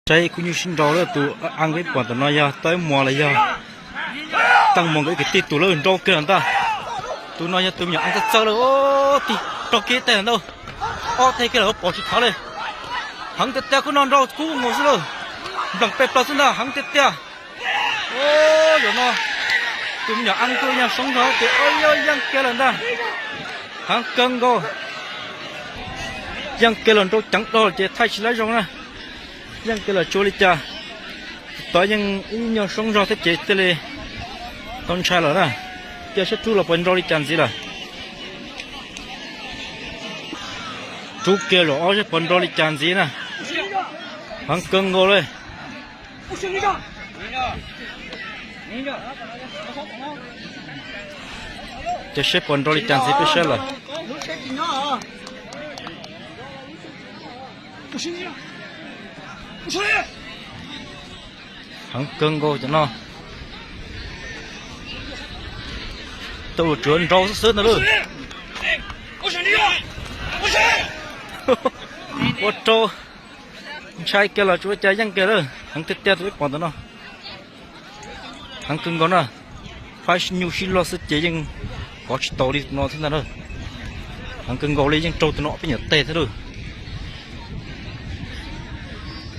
Saib kuj nyuaj sib nrau lawm, tus a peb pom ntawm no yog Tawb Muas los yog Teej Muas nkawd ib kwv tij tus lawm, nrau kiag lawm ntag. Tus no yog tus me nyuam a txawj txawj lawm, tig rau kiag ib teg lawm ntag. Ob teg kiag lawm pom tsis thov li. Heev tiag tiag, khub no nrau kub nkaus xwb lawm. Nplees pes plaws xwb ntag, heev tiag tiag. Yog no tus me nyuam a kuj nyuaj soob zog ces yeej kiag lawm ntag. Heev kawg nkaus. Yeej kiag los nrau ceev do ces thaij tsis lab zoo na. Yeej kiag los tsis ua li cas. Tod yeej ib nyuag soob zog thiab ces thiaj li tau ntshai lawm na. Cia saib rub los puas nrau li cas ntxiv lawm. Rub kiag zaum ob saib puas nrau li cas ntxiv na. Heev kawg nkaus li. Cia saib puas nrau li cas ntxiv peb saib lawm. Heev kawg nkaus cov no. Tau ua tsuav nrau xwb xwb ntag lauj. Ua rau ntshai kiag los tsis ua cas, yeej kiag lawm. Heev tiag tiag tus peb pom ntawm no. Heev kawg nkaus na. Phab nyuj sib loj xwb ces yeej kov tsis tau li no thiab ntag na. Heev kawg nkaus li, yeej raug tus no peb nyuam teg thiab lauj.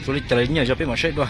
Tsuas li cas los nyiaj zog peb mam saib dua.